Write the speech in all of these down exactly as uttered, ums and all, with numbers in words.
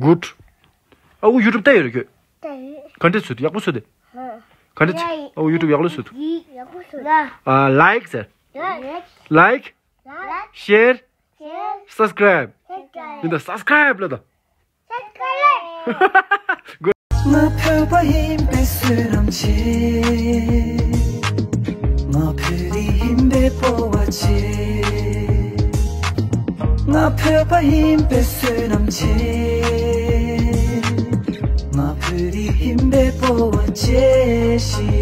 Good. ཨ་ཁུ་ཡུ་ཊུབ་ལྟ་ཡོད་རེད་ཁྱོད། ག་འདྲས་བཟོས་འདུག་ཡག་པོ་བཟོས་ཏེ། ག་འདྲས་བྱེད། ཨ་ཁུ་ཡུ་ཊུབ་ཡག་པོ་བཟོས་འདུག་ཨ་ལའིཀ་ཟེར། ལའིཀ། ཤེར། སབ་སི་ཀ་རའིབ། ཡིན་ད་སབ་སི་ཀ་རའིབ་ལ་ད། ང་བོད་པ་ཡིན་པའི་བསོད་ནམས་ཆེ། ང་བོད་རིགས་ཡིན་པའི་སྤོབས་པ་ཆེ། ང་བོད་པ་ཡིན་པའི་བསོད་ནམས་ཆེ། ང་བོད་རིགས་ཡིན་པའི་སྤོབས་པ་ཆེ་ཞིག་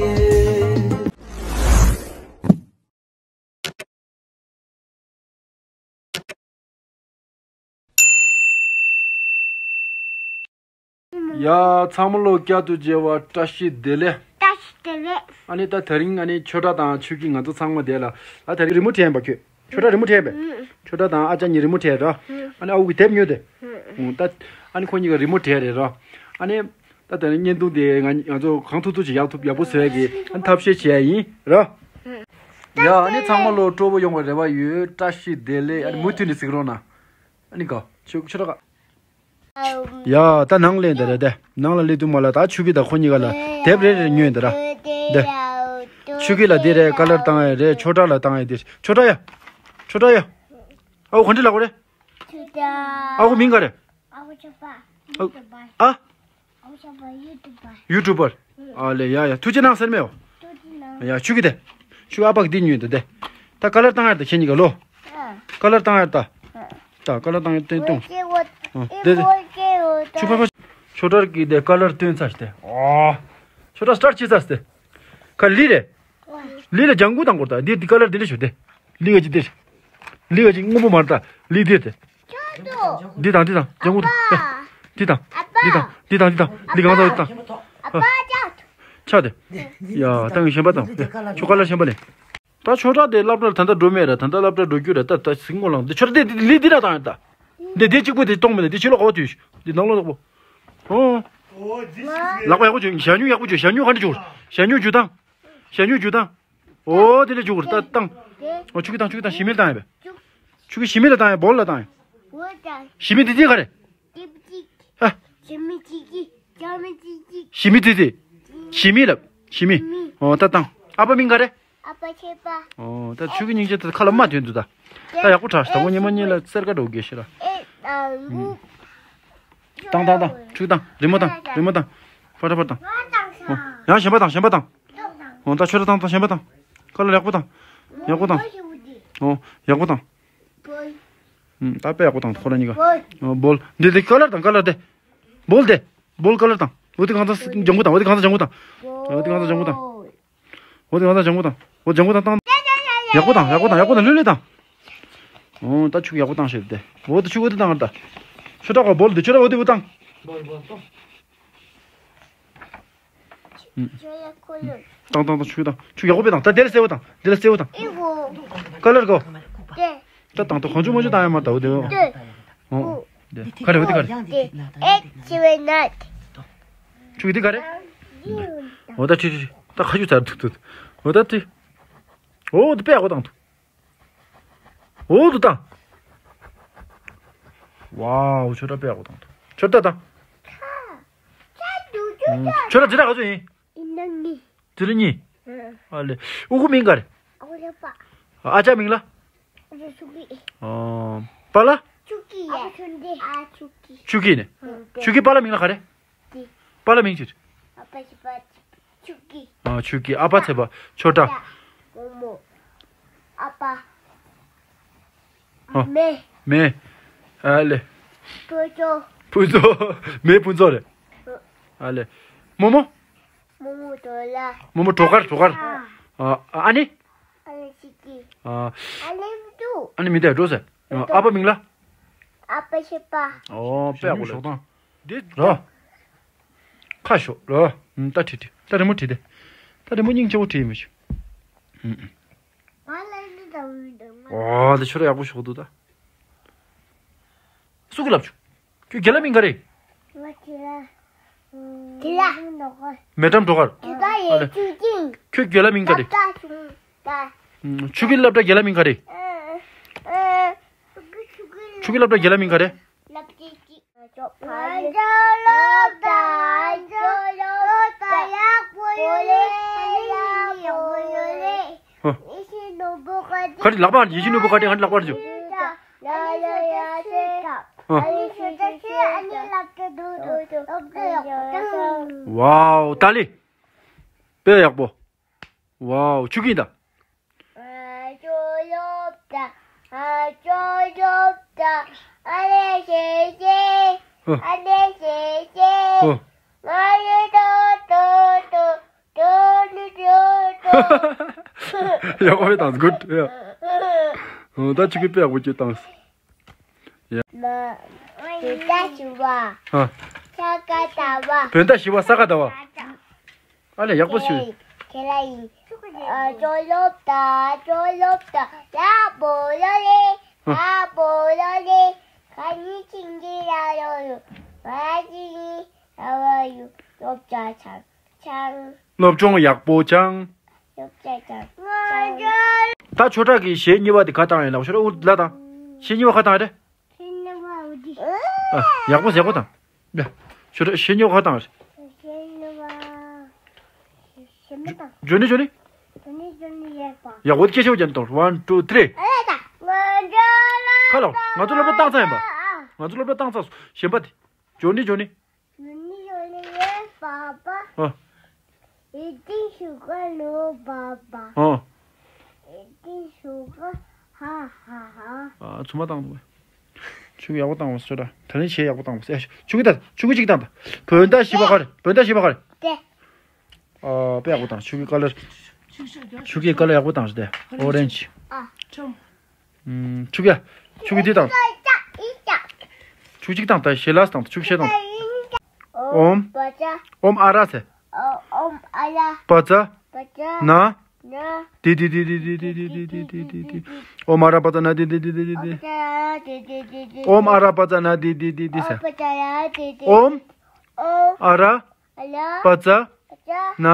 ཡོད། ཡ། ཚང་མ་ལོ་བསྐྱར་དུ་མཇལ་བ་བཀྲ་ཤིས་བདེ་ལེགས། བཀྲ་ཤིས་བདེ་ལེགས། ཨ་ནི་ད་དེ་རིང་ཨ་ནི་ཆོས་གྲགས་དང་ཆོས་སྐྱིད་ང་ཚོ་ཚང་མ་བསྡད་ལ། ད་དེ་རིང་རི་མོ་བྲིས་ཡིན་པ་ཁྱོད། ཆོས་གྲགས་རི་མོ་བྲིས་པས། ཆོས་གྲགས་དང་ཨ་ཅག་གཉིས་རི་མོ་བྲིས་ར། ཨ་ནི་ཨ་ཁུ་གི་དེབ་ཉོས་ཏེ། ད་ཨ་ནི་ཁོ་གཉིས་ཀ་རི་མོ་བྲིས་རེད་ར། ཨ་ནི། ད་དེ་ནི་བརྙན་ཐུང་དེ་ང་ང་ཚོ་གང་ཐུབ་ཐུབ་ཅིག་ཡག་ཐུབ་ཡག་པོ་བཟོ་ཡ་གི་ཨ་ནི་ཐབས་ཤེས་བྱེད་ཡ་ཡིན་ར། ཡ་ཨ་ནི་ཚང་མ་ལོ་སྤྲོ་པོ་ཡོང་བའི་རེ་བ་ཡོད། བཀྲ་ཤིས་བདེ་ལེགས། ཨ་ནི་མུ་མཐུད་ནས་གཟིགས་རོགས་གནང་། ཨ་ནི་ག་ཆུ་ཆུ་ར་ག་ཡ་ད་ནང་ལེན་ད་རེད་དེ། ནང་ལ་སླེབས་དུས་མ་ལ་ད་ཆུ་གི་ད་ཁོ་གཉིས་ཀ་ལ་དེབ་རེ་རེ་ཉོས་ད་ར། དེ་ཆུ་གི་ལ་དེ་རེད། ཀ་ལར་བཏང་ཡ་རེད། ཆོས་གྲགས་ལ་བཏང་ཡ་དེ། ཆོས་གྲགས་ཡ། ཆོས་གྲགས་ཡ། ཨ་ཁུ་ག་འདྲ་ལབ་དགོས་རེད། ཨ་ཁུ་མིང་ག་རེད། ཨ། ཡུ་ཊུབ་པར། ཨ་ལེ་ཡ་ཡ་ཐུགས་རྗེ་གནང་ཟེར་མེད་འོ། ཡ་ཆུ་གི་དེ། ཆུ་ཨ་ཕ་གི་འདི་ཉོས་འདུག་དེ། ད་ཀ་ལར་བཏང་ཡར་ད་ཁྱེད་གཉིས་ཀ་ལོ། ཀ་ལར་བཏང་ཡར་ད། ད་ཀ་ལར་བཏང་ཡར་བཏོན་བཏང་། ཨ་དེ་དེ། ཆུ་ཕ་ཕ། ཆོས་གྲགས་ཀྱི་དེ་ཀ་ལར་བཏོན་ཚར་ཞིག་དེ། ཨ། ཆོས་གྲགས་སི་ཊར་ཊི་བྱེད་ཚར་ཞིག་དེ། ཁ་ལི་རེད། ལི་ལ་ལྗང་གུ་དང་སྐོར་ད་འདི་འདི་ཀ་ལར་འདི་འདྲ་ཞུ་དེ། ལི་ག་ཅི་འདིར། ལི་ག་ཅི་སྔོན་པོ་མར་ད་ལི་འདིར་དེ། འདི་དང་འདི་དང་ལྗང་གུ་དང་། འདི་དང་། འདི་དང་འདི་དང་ལི་གང་ད་འདི་དང་། ཆ་དེ། ཡ་ད་ངས་གཞན་པ་དང་། ཆོ་ཀ་ལར་གཞན་པ་ལེན། ད་ཆོས་གྲགས་དེ་སློབ་གྲྭར་ད་ལྟ་འགྲོ་མེད་ར། ད་ལྟ་སློབ་གྲྭར་འགྲོ་རྒྱུ་ར། ད་ད་གཟིགས་མོ་ལངས་འདི་ཆོ་གྲགས་དེ་ལི་འདི་ར་དང་ཡ་ད། འདི་འདི་གཅིག་པོ་དེ་གཏོང་མེད་ལ་འདི་ཕྱི་ལོགས་ག་བ་དུས་འདི་ནང་ལོགས་ལོགས་པོ། ཨོ། ལག་པ་ཡག་པོ་བྱོས། ཞྭ་སྨྱུག་ཡག་པོ་བྱོས། ཞྭ་སྨྱུག་ག་འདྲ་བྱོས། ཞྭ་སྨྱུག་འཇུ་སྟངས། ཞྭ་སྨྱུག་འཇུ་སྟངས། ཨོ་དེ་ལས་འཇུ་དགོས་རེད་ད་བཏང་། ཨོ་ཆུ་གི་བཏང་། ཆུ་གི་བཏང་། ཞི་མི་ལ་བཏང་ཡ་བས། ཆུ་གི་ཞི་མི་ལ་བཏང་ཡ། བོལ་ལ་བཏང་ཡ། ཞི་མི་འདི་འདི་ག་རེད། ཧ། ཞི་མི་འདི་འདི། ཞི་མི་ལ། ཞི་མི། ཨོ་ད་བཏང་། ཨ་ཕ་མིང་ག་རེད། ཨ་ཕ་ཆེ་པ། ཨོ་ད་ཆུ་གི་སྙིང་རྗེ་ད་ཁ་ལ་མ་ཐོན་འདུག་ད། ད་ཡག་པོ་དྲག་ད་ངོ་ཉི་མ་གཉིས་ལ་གསེར་ཀ་འགྲོ་དགོས་ཤི་ར། ཨེ་ཨ་ལུ། བཏང་བཏང་བཏང་། ཆུ་བཏང་། རི་མོ་བཏང་། རི་མོ་བཏང་། ཕར་ཕར་བཏང་། ཨོ། ཡང་གཞན་པ་བཏང་། གཞན་པ་བཏང་། ཨོ་ད་ཆོས་གྲགས་བཏང་། བཏང་། གཞན་པ་བཏང་། ཀ་ལར་ཡག་པོ་བཏང་། ཡག་པོ་བཏང་། ཨོ་ཡག་པོ་བཏང་། ཨུམ་ད་དཔེ་ཡག་པོ་བཏང་། ཁོ་རང་གཉིས་ཀ། ཨོ་བོལ། འདི་འདི་ཀ་ལར་བཏང་། ཀ་ལར་དེ། བོལ་དེ། བོལ་ཀ་ལར་བཏང་། འོ་དེ་གང་ཚ་ལྗང་གུ་བཏང་། འོ་དེ་གང་ཚ་ལྗང་གུ་བཏང་། འོ་དེ་གང་ཚ་ལྗང་གུ་བཏང་། འོ་ལྗང་གུ་བཏང་། ཡག་པོ་བཏང་། ཡག་པོ་བཏང་། ཡག་པོ་བཏང་། ལྷོད་ལྷོད་བཏང་། འོ་ད་ཆུ་ཡག་པོ་བཏང་ཤེས་ཏེ། འོ་ད་ཆུ་འོ་དེ་བཏང་ད། ཆོས་གྲགས་ག་བོལ་དེ། ཆོས་གྲགས་འོ་དེ་འོ་བཏང་། བོལ་བོལ་བཏང་། བཏང་བཏང་བཏང་། ཆུ་བཏང་། ཆུ་ཡག་པོ་དཔེ་བཏང་། ད་དེ་ལ་སེར་པོ་བཏང་། དེ་ལ་སེར་པོ་བཏང་། ཀ་ལར་གོ། ད་བཏང་། ད་གང་བྱུང་མ་བྱུང་བཏང་ཡ་མ་ད། འོ་དེ་འོ། འོ་དེ་ག་རེ། འོ་དེ་ག་རེ། ཆུ་གི་དེ་ག་རེ། འོ་ད་ཆུ་ཆུ་ཆུ། ད་ཁ་ཆུ་ཚར་འདུག་འདུག་འོ་ད་དེ། འོ་དེ་དཔེ་ཡག་པོ་བཏང་འདུག་འོ་དེ་བཏང་། ཝའོ། ཆོས་གྲགས་དཔེ་ཡག་པོ་བཏང་འདུག་ཆོས་གྲགས་བཏང་། ཆོས་གྲགས་འདི་འདྲ་ག་ཚོད་ཡིན། ཡིན་ན་གཉིས། དེ་ལ་གཉིས། ཨ་ལེ། ཨུ་ཁུ་མིང་ག་རེ། ཨ་ཅག་མིང་ལ། ཨ་ཅག་ཆུ་གི། ཨ། པ་ལ། ཆུ་གི་ཡ། ཨ་ཆུ་གི། ཆུ་གི་ནས། ཆུ་གི་པ་ལ་མིང་ལ་ག་རེ། པ་ལ་མིང་ཅི། ཨ་པ་ཆེ་པ། ཆུ་གི། ཨ་ཆུ་གི། ཨ་ཕ་ཚེ་པ། ཆོས་གྲགས། མོ་མོ། ཨ་ཕ། ཨ། མེ། མེ། ཨ་ལེ། ཕུན་ཚོགས། ཕུན་ཚོགས། མེ་ཕུན་ཚོགས་རེད། ཨ་ལེ། རྨོ་མོ། རྨོ་མོ་གྲོགས་ལ། རྨོ་མོ་གྲོགས་དཀར། གྲོགས་དཀར། ཨ། ཨ་ནི། ཨ་ནི་ཆིག་གི། ཨ། ཨ་ནི་མི་འདུག་ཨ་ནི་མི་འདུག་འགྲོ་ཟེར། ཨ་ཕ་མིང་ལ། ཨ་ཕ་ཆེ་པ། ཨོ་དཔེ་ཡག་པོ་ལ། འདི་རོ། ཁ་ཤོག་རོ། ད་བྲིས་བྲིས། ད་རི་མོ་བྲིས་ཏེ། ད་རི་མོ་སྙིང་རྗེ་པོ་བྲིས་མི་ཤེས། ང་ལ་འདི་ལྟ་བུ་འདུག་ཨོ་དེ་ཁྱོད་ཡག་པོ་ཤོག་འདུག་ད། སུ་གི་ལབ་བྱུང་། ཁྱོད་རྒན་ལགས་མིང་ག་རེ། ང་དེ་ལ། དེ་ལ། མེ་ཀྲམ་སྒྲོག་གར། དེ་ག་ཡེ་ཨ་ལེ། ཆུ་ཅིང་། ཁྱོད་རྒན་ལགས་མིང་ག་རེ། ད་ད་ཆུང་ད། ཆུ་གི་སློབ་གྲྭ་རྒན་ལགས་མིང་ག་རེ། ཨ་ཨ་ཆུ་གི་ཆུ་གི་སློབ་གྲྭ་རྒན་ལགས་མིང་ག་རེ། སློབ་གྲྭ་ཅིག་ང་ཚོ་སློབ་གྲྭ་ང་ཚོ་སློབ་གྲྭ་ཡག་པོ་ཡོད་རེད། ཡག་པོ་ཡོད་རེད། ཨ། ཨི་ཤི་ནོར་བུ་ག་ག་རེ་ལག་པ་ཡིད་བཞིན་ནོར་བུ་ག་རེ་ང་ལག་པར་འཇུ། ཨ། ཝའོ་ཏཱ་ལི། དཔེ་ཡག་པོ། ཝའོ། ཆུ་ཀིང་ད། ང་ཚོ་སློབ་གྲྭ། ང་ཚོ་སློབ་གྲྭ། ཨ་ལེ་ཤེ་ཤེ། ཨ། ཨ་ལེ་ཤེ་ཤེ། ཨ། ང་ཡི་ཏོ་ཏོ་ཏོ། ཏོ་ནི་ཏོ་ཏོ། ཡག་པོ་བཏང་། གུཌ། ཡ། ཨོ། ད་ཆུ་ཀིང་དཔེ་ཡག་པོ་སྐྱེས་བཏང་། ཡ། བོད་ཟླ་བཞི་པ། ཨ། ས་ག་ཟླ་བ། བོད་ཟླ་བཞི་པ་ས་ག་ཟླ་བ། ཨ་ལས་ཡག་པོ་ཞུ། ཁྱེད་ལ་ཡིན། ཨ། ཅོ་ལོབ་ད་ཅོ་ལོབ་ད་ལ་པོ་ལོ་ལེ། ཨ། ལ་པོ་ལོ་ལེ། ཁ་ཉིན་ཆིང་གི་ལ་ཡོ་ཡོ། ང་ཅི་ཡིན་ལ་བ་ཡུ་སློབ་གྲྭ་ཆང་ཆང་། སློབ་སྦྱོང་ཡག་པོ་ཆང་། སློབ་གྲྭ་ཆང་ཆང་། ད་ཆོས་གྲགས་ཀྱི་གཞས་གཉིས་པ་དེ་ག་བཏང་ཡིན་ལ། ཆོས་གྲགས་འུ་ལ་དང་། གཞས་གཉིས་པ་ག་བཏང་རེད། ཨ། ཡག་པོ་ཟེར་གོ་དང་། ཡ། ཆོས་གྲགས་གཞས་གཉིས་པ་ག་བཏང་རེད། ཇོ་ནི་ཇོ་ནི། ཡག་པོ་སྐད་ཆ་བརྒྱབ་དང་། One, two, three། ཁ་ལོ། ང་ཚོ་སློབ་གྲྭ་བཏང་ཚར་ཡིན་པ། ང་ཚོ་སློབ་གྲྭ་བཏང་ཚར་སོང་། གཞན་པ་དེ། ཇོ་ནི་ཇོ་ནི། ཨ། ཨ། ཨ། ཚུར་མ་བཏང་འདུག་ཆུ་ཀིང་ཡག་པོ་བཏང་བ་སོ་ད། ད་ནི་གཞས་ཡག་པོ་བཏང་བ་སོ། ཆུ་ཀིང་ད། ཆུ་ཀིང་གཅིག་བཏང་ད། བོད་ཟླ་བཞི་པ་ག་རེ། བོད་ཟླ་བཞི་པ་ག་རེ། ཨ། དཔེ་ཡག་པོ་བཏང་། ཆུ་ཀིང་ཀ་ལར། ཆུ་ཀིང་ཀ་ལར་ཡག་པོ་བཏང་ཟེར་ཏེ། ཨོ་རེན་ཇི། ཨ། ཆུ་ཀིང་། ཆུ་ཀིང་འདི་བཏང་། ཆུ་ཀིང་གཅིག་བཏང་། ད་ཞལ་ལག་བཏང་། ཆུ་ཀིང་གཞས་བཏང་། ཨོམ། ཨོམ་ཨ་ར་ཟེར། ཨོམ་ཨ་ར། པ་ཙ། པ་ཙ། ན། ན། དི་དི་དི། ཨོམ་ཨ་ར་པ་ཙ་ན་དི་དི་དི། ཨོམ་ཨ་ར་པ་ཙ་ན་དི་དི་དི་ཟེར། ཨོམ། ཨ་ར། པ་ཙ། ན།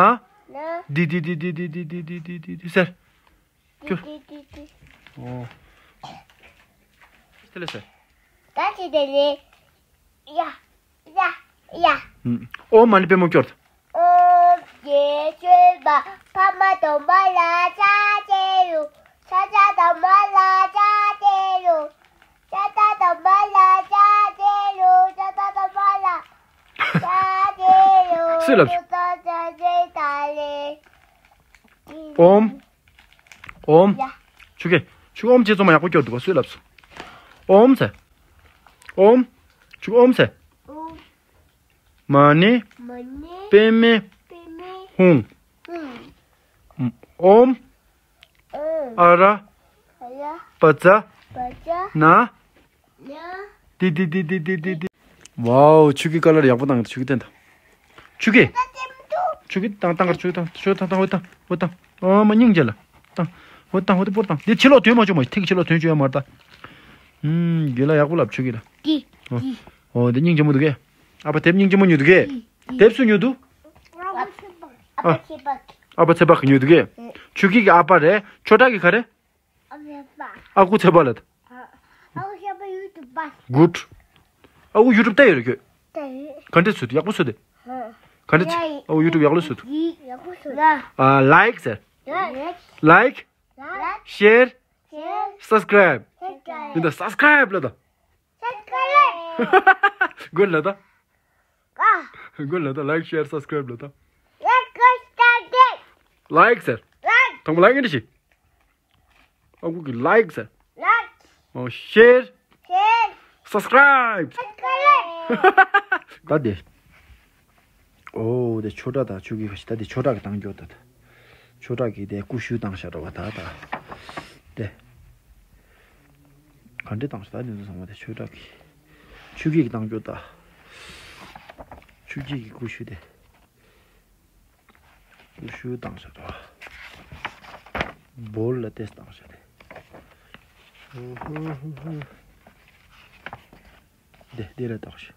དི་དི་དི། ཟེར། ཀྱུ། ཨོ། དེ་ལས་ཟེར། ད་ཅི་དེ་ལས། ཡ། ཡ། ཡ། ཨོ་མ་ཎི་པདྨོ་སྐྱོར། ཨོ་རྒྱལ་སྲས་པདྨ་འདོམས་པ་ལ་ཕྱག་འཚལ་ལོ། ཕྱག་འཚལ་འདོམས་པ་ལ་ཕྱག་འཚལ་ལོ། ཕྱག་འཚལ་འདོམས་པ་ལ་ཕྱག་འཚལ་ལོ། ཕྱག་འཚལ་འདོམས་པ་ལ་ཕྱག་འཚལ་ལོ། སུས་ལབ་སོང་། ཕྱག་འཚལ་ད་ལེ། ཨོམ། ཨོམ། ཡ། ཆུ་ཀིང་། ཆུ་ཀིང་ཨོམ་ཅེས་རྩོམ་མ་ཡག་པོ་སྐྱོར་འདུག་ག་སུས་ལབ་སོང་། ཨོམ་ཟེར། ཨོམ། ཆུ་ཀིང་ཨོམ་ཟེར། ཨོམ། མ་ཎི། མ་ཎི། པདྨེ། པདྨེ། ཧཱུྃ། ཧཱུྃ། ཨོམ། ཨོམ། ཨ་ར། ཨ་ར། པ་ཙ། པ་ཙ། ན། ཡ། དི་དི་དི། ཝའོ། ཆུ་ཀིང་ཀ་ལར་ཡག་པོ་བཏང་། ཆུ་ཀིང་བསྟན་དང་། ཆུ་ཀིང་། ཆུ་ཀིང་བཏང་། བཏང་གར་ཆུ་ཀིང་བཏང་། ཆུ་ཀིང་བཏང་། བཏང་། འོ་བཏང་། འོ་མ་སྙིང་རྗེ་ལ། བཏང་། འོ་བཏང་། འོ་དེ་པོར་བཏང་། འདི་ཕྱི་ལོགས་ཐོན་མ་བཅུག་མ། ཐིག་ཕྱི་ལོགས་ཐོན་བཅུག་ཡ་མ་རེད་ད། ཨུམ། དགེ་ལ་ཡག་པོ་ལབ། ཆུ་ཀིང་ལ། ཀི། ཨོ། ཀི། ཨོ་འདི་སྙིང་རྗེ་མོ་འདུག་གས། ཨ་ཕ་དེབ་སྙིང་རྗེ་མོ་ཉོས་འདུག་གས། ཀི། ཀི། དེབ་སུ་ཉོས་འདུག་ཨ་ཕ་ཚེ་དཔག་ཨ་ཕ་ཚེ་དཔག་ཨ་ཕ་ཚེ་དཔག་གིས་ཉོས་འདུག་གས། ཨེ། ཆུ་ཀིང་གི་ཨ་ཕ་རེད། ཆོས་གྲགས་ཀྱི་ག་རེ། ཨ་ཁུ་ཚེ་དཔག་ལ། ཨ་ཁུ་ཚེ་དཔག་ཡུ་ཊུབ་པ། གུཌ། ཨ་ཁུ་ཡུ་ཊུབ་ལྟ་ཡོད་རེད་ཁྱོད། ལྟ་ཡོད། ག་འདྲས་བཟོས་འདུག་ཡག་པོ་བཟོས་ཏེ། ཧ། ག་འདྲས་བྱས། ཡ་ཡི། ཨ་ཁུ་ཡུ་ཊུབ་ཡག་པོ་བཟོས་འདུག་ཡི་ཡག་པོ་བཟོས། ལ། ཨ། ལའིཀ་ཟེར། ལའིཀ། ལའིཀ། ལའིཀ། ཤེར། ཤེར། སབ་སི་ཀྲའིབ། སབ་སི་ཀྲའིབ། ཡིན་ད། སབ་སི་ཀྲའིབ་ལ་ད། སབ་སི་ཀྲའིབ། གུཌ་ལ་ད། ཨ། གུཌ་ལ་ད། ལའིཀ་ཤེར་སབ་སི་ཀྲའིབ་ལ་ད། ལའིཀ་ཟེར། ལའིཀ། དང་པོ་ལའིཀ་ཨེ་འདྲ་ཞིག་ཨ་ཁུ་གིས་ལའིཀ་ཟེར། ལའིཀ། ཨོ། ཤེར། ཤེར། སབ་སི་ཀྲའིབ། སབ་སི་ཀྲའིབ། ད་དེ། ཨོ་དེ་ཆོས་གྲགས་དང་ཆུ་ཀིང་ཁ་ཤས། ད་དེ་ཆོས་གྲགས་ཀྱིས་བཏང་རྒྱུ་ད། ད་ཆོས་གྲགས་ཀྱིས་དེ་ཀུ་ཤུ་བཏང་ཤག་ར་བ་ད་ད། དེ། ག་འདྲས་བཏང་ཤག་ད་དེ་ཚོ་ཚང་མ་དེ་ཆོས་གྲགས་ཀྱིས། ཆུ་ཀིང་གིས་བཏང་རྒྱུ་ད། ཆུ་ཀིང་གི་ཀུ་ཤུ་དེ། ཀུ་ཤུ་བཏང་ཤག་ད། བོལ་ལ་ཏེས་བཏང་ཤག་དེ། དེ་དེ་ལ་བཏང་ཤག་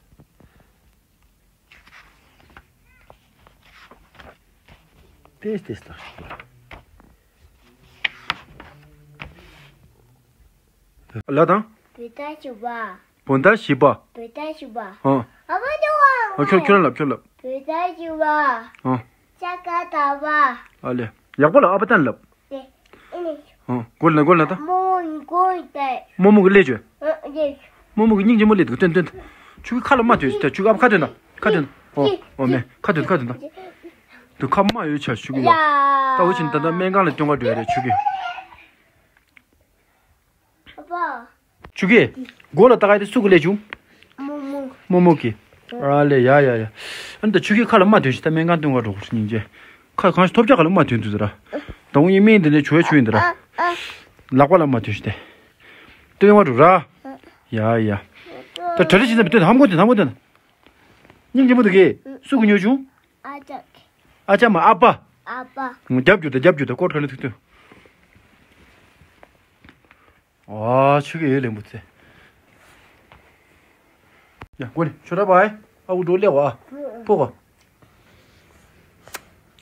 ཏེས་ཏེས་བཏང་ཤག་ད། ལ་དང་། བོད་ཟླ་བཞི་པ། བོད་ཟླ་བཞི་པ། བོད་ཟླ་བཞི་པ། ཨ། ཨ་ཕ་ཏོ་བ། ཨ། ཁྱོད་ཁྱོད་རང་ལབ། ཁྱོད་ལབ། བོད་ཟླ་བཞི་པ། ཨ། ས་ག་ཟླ་བ། ཨ་ལེ། ཡག་པོ་ལབ། ཨ་ཕ་ཏན་ལབ། ཏེ། ཨེ་ནི། ཨ། གོ་ལ་གོ་ལ་ད། མོ་མོ་གོ་ཏེ། མོ་མོ་གི་ལས་བྱོས། ཨ། ལས། མོ་མོ་གི་སྙིང་རྗེ་མོ་ལས་འདུག་སྟོན་སྟོན། ཆུ་གི་ཁ་ལ་མ་ཐོན་ཞིག་ད། ཆུ་གི་ཨ་ཕ་ཁ་ཐོན་ད། ཁ་ཐོན། ཨོ། ཨོ་མེ། ཁ་ཐོན། ཁ་ཐོན་ད། དུ་ཁ་མ་ཡོད་ཆ་ཆུ་གི་ཡ། ད་འུ་ཆིན་ད་ད་སྨན་ཁང་ལ་སྟོན་ག་འགྲོ་ཡ་རེད་ཆུ་གི། ཨ་ཕ། ཆུ་གི། མགོ་ལ་ལྟ་ག་དེ་སུ་གི་ལས་བྱུང་། མོ་མོ། མོ་མོ་གི། ཨ་ལེ། ཡ་ཡ་ཡ། ཨ་ནི་ད་ཆུ་གི་ཁ་ལ་མ་ཐོན་ཞིག་ད་སྨན་ཁང་སྟོན་ག་འགྲོ་དགོས་སྙིང་རྗེ། ཁ་གང་ཞིག་ཐོབ་ཆ་ག་ལ་མ་ཐོན་དུས་ཟེར་ར། ད་འུ་གཉིས་སྨན་འདི་ནས་བྱོས་བྱོས་ཡིན་ད་ར། ལག་པ་ལ་མ་ཐོན་ཞིག་སྟེ། སྟོན་བ་འགྲོ་ར། ཡ་ཡ། ད་གྲ་སྒྲིག་བྱེད་ན་བསྟན་ཧམ་གོ་དེ་ཧམ་གོ་དེ་ན། སྙིང་རྗེ་མོ་འདུག་གི། སུ་གི་ཉོ་བྱུང་། ཨ་ཅག་ཨ་ཅག་མ་ཨ་ཕ། ཨ་ཕ། རྒྱབ་རྒྱུ་དང་རྒྱབ་རྒྱུ་དང་ཀོར་ག་ལེ་ཐུག་ཐུག་ཨ་ཆུ་གི་ཡོད་ལེན་པོ་ཚེ། ཡ་གོ་ནི་ཆུ་ར་བའི་ཨ་འུ་འགྲོ་ལེ་བ། ཕོ་ག་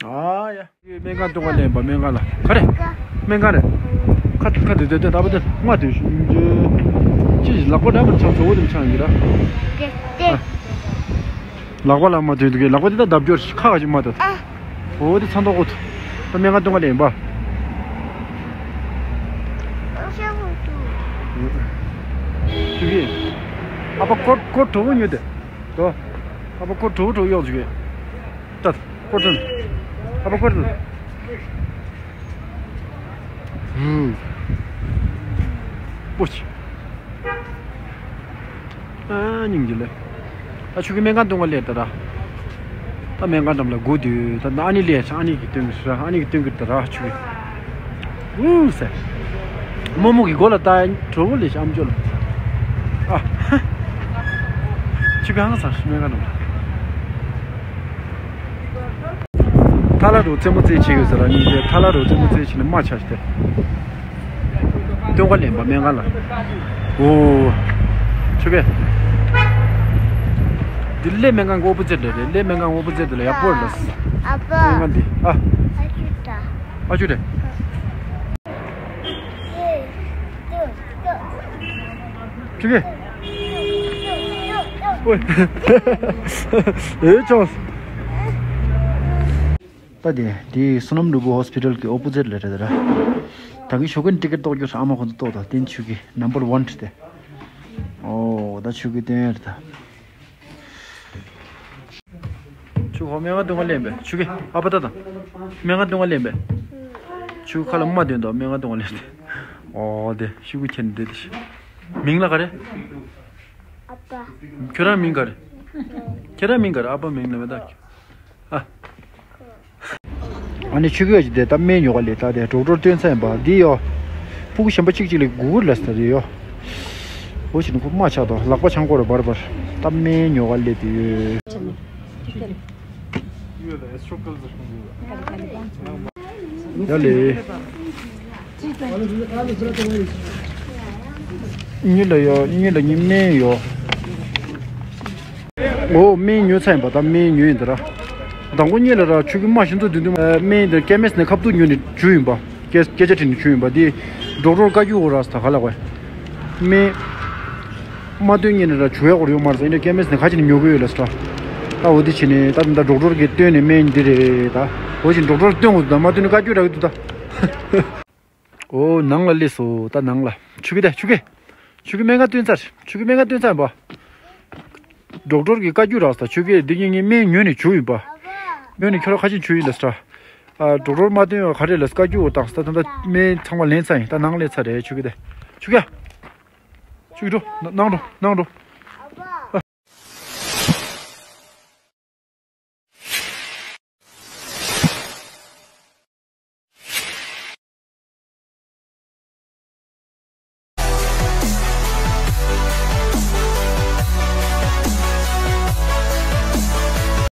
ཨ་ཡ། སྨན་ཁང་སྟོན་ག་ལེན་པ། སྨན་ཁང་ལ་ག་རེ། སྨན་ཁང་རེ། ཁ་ཁ་དེ་དེ་དེ་ད་པ་དེ་མ་དེ་ཅི་ལག་པ་འདྲ་མ་ཆང་ཚོ་བོ་དེ་ཆང་ཡིན་ར། ལག་པ་ལ་མ་དོན་དུ་གི་ལག་པ་དེ་ད་བརྡབ་སྐྱོར་ཁ་ག་ཅིག་མ་ད། ཨོ་དེ་ཚང་ཐོག་གོ་ད་སྨན་ཁང་སྟོན་ག་ལེན་པ། ཆུ་གི། ཨ་ཕ་ཀོ་ཀོ་གྲོ་བོ་ཉོ་དེ། དོ། ཨ་ཕ་ཀོ་གྲོ་བོ་གྲོ་བོ་གཡོག་ཆུ་གི། ད། ཀོ་ཏན། ཨ་ཕ་ཀོ་ཏན། ཧུ། པོ་ཆི། ཨ་སྙིང་རྗེ་ལེ། ཨ་ཆུ་གི་སྨན་ཁང་སྟོན་ག་ལེ་ད་ར། ད་སྨན་ཁང་འགྲམ་ལ་སྒུག་དུས་ད་ཨ་ནི་ལེ་ཨ་ནི་གི་སྟོན་གི་ར། ཨ་ནི་གི་སྟོན་གི་ད་ར་ཆུ་གི། ཨུ་སེ། རྨོ་མོ་གི་མགོ་ལ་ལྟ་གྲོ་བོ་ལེ་ཤ་ཨམ་ཅོག་ལ། ཨ། ཆུ་གི་ཧང་སང་སྨན་ཁང་འགྲམ། ཐ་ལ་རུ་རྩེད་མོ་རྩེད་བྱེད་ཡོད་ཟེར་ར། སྙིང་རྗེ། ཐ་ལ་རུ་རྩེད་མོ་རྩེད་བྱེད་ནས་མ་ཆ་ཞིག་སྟེ། སྟོན་ག་ལེན་པ་སྨན་ཁང་ལ། ཨོ། ཆུ་གི། འདི་ལས་སྨན་ཁང་ཨོ་པོ་ཛིཊ་རེད། ལས་སྨན་ཁང་ཨོ་པོ་ཛིཊ་ལ་ཡག་པོ་རེད་ལ། ཨ་ཕ། སྨན་ཁང་འདི། ཨ། ཨ་ཅུ་ད། ཨ་ཅུ་རེད། ཆུ་གི། ཨོའི། ཨེ་ཅོང་། ད་དེ་དེ་བསོད་ནམས་ལུས་པོ་ཧོ་སི་པི་ཊལ་གི་ཨོ་པོ་ཛིཊ་ལ་རེད་ད་ར། ད་གི་ཞོགས་ཀའི་ཊི་ཀེ་ཊི་གཏོང་རྒྱུ་ཨ་མ་ཁོང་ཚོ་གཏོང་དང་། དེ་ནི་ཆུ་གི་ནམ་བར་ཝན་རེད་དེ། ཨོ་ད་ཆུ་གི་སྟོན་རེད་ད། ཆུ་ཧོ་སྨན་ཁང་སྟོན་ག་ལེན་པས། ཆུ་གི་ཨ་ཕ་ད་དང་། སྨན་ཁང་སྟོན་ག་ལེན་པས། ཆུ་ཁ་ལ་མ་སྟོན་དང་སྨན་ཁང་སྟོན་ག་ལེན་ཏེ། ཨོ་དེ་ཤི་གུ་ཁྱེར་འདི་དེ་ཤི། མིང་ལ་ག་རེ། ཨ་ཕ། ཁྱོད་རང་མིང་ག་རེ། ཁྱེད་རང་མིང་ག་རེ། ཨ་ཕ་མིང་ལ་མེ་ད། ཨ། ཨ་ནི་ཆུ་གི་ཅི་དེ་ད་སྨན་ཉོ་ག་ལེ། ད་དེ་ཌོག་ཊར་སྟོན་ཚར་ཡིན་པ་འདི་ཡོ། ཕྲུ་གུ་གཞན་པ་གཅིག་གཅིག་ལ་སྒུག་ལ་ས་རེད་ཡོ། འོ་ཞིག་ནི་ཁོ་མ་ཆགས་དོ། ལག་པ་འཆང་སྐོར་བར་བར་ད་སྨན་ཉོ་ག་ལེ་དེ་ཡོད། ཡ་ལེ། གཉིས་ལ་ཡོ། གཉིས་ལ་གཉིས་སྨན་ཡོ། ཨོ་སྨན་ཉོས་ཚར་ཡིན་པ། ད་སྨན་ཉོས་ཡིན་ད་ར། དང་པོ་གཉིས་ལ་ར་ཆུ་གི་མ་ཤིན་ཏུ་དུ་དུ་སྨན་དེ་ཀེ་མེས་ནས་ཁབ་ཏུ་ཉོས་ནས་བྱུགས་ཡིན་པ། སྐད་སྐད་ཆ་དྲིས་ནས་བྱུགས་ཡིན་པ། དེ་ཌོག་ཊར་བཀའ་བཀྱོན་འོ་ར་ས་ད་ག་ལ་གོ། སྨན་མ་སྟོན་གཉིས་ལ་ར་བྱུགས་ཡག་གོ་ཡོད་མ་རེད་ས། ཡིན་ན་ཀེ་མེས་ནས་ཁ་ཅིག་ནས་ཉོ་གི་ཡོད་ལ་ས། ད་འོ་དེ་བྱས་ནས་ད་ད་ཌོག་ཊར་གིས་སྟོན་ནས་སྨན་འདི་རེད་ད། འོ་བྱས་ཌོག་ཊར་སྟོན་དགོས་འདུག་ད་མ་སྟོན་ནས་བཀའ་བཀྱོན་རག་གི་འདུག་ད། ཨོ་ནང་ལ་སླེབས་སོང་། ད་ནང་ལ། ཆུ་གི་ད་ཆུ་གི། ཆུ་གི་སྨན་ཁང་སྟོན་ཚར། ཆུ་གི་སྨན་ཁང་སྟོན་ཚར་ཡིན་པ། ཌོག་ཊར་གིས་བཀའ་བཀྱོན་རག་ས། ཆུ་གི་འདི་གཉིས་ངས་སྨན་ཉོས་ནས་བྱུགས་ཡིན་པ། ཉོས་ནས་ཁྱོད་རང་ཁ་ཆེམས་བྱུགས་ཡིན་ལ་ས། ཨ་ཌོག་ཊར་མ་སྟོན་ཡོད་ག་རེ་ལ་བཀའ་བཀྱོན་འོ་བཏང་ས། ད་ད་སྨན་ཚང་མ་ལེན་ཚར་ཡིན། ད་ནང་སླེབས་ཚར་རེད། ཆུ་གི་ད། ཆུ་གི། ཆུ་གི་འགྲོ། ནང་འགྲོ་ནང་འགྲོ།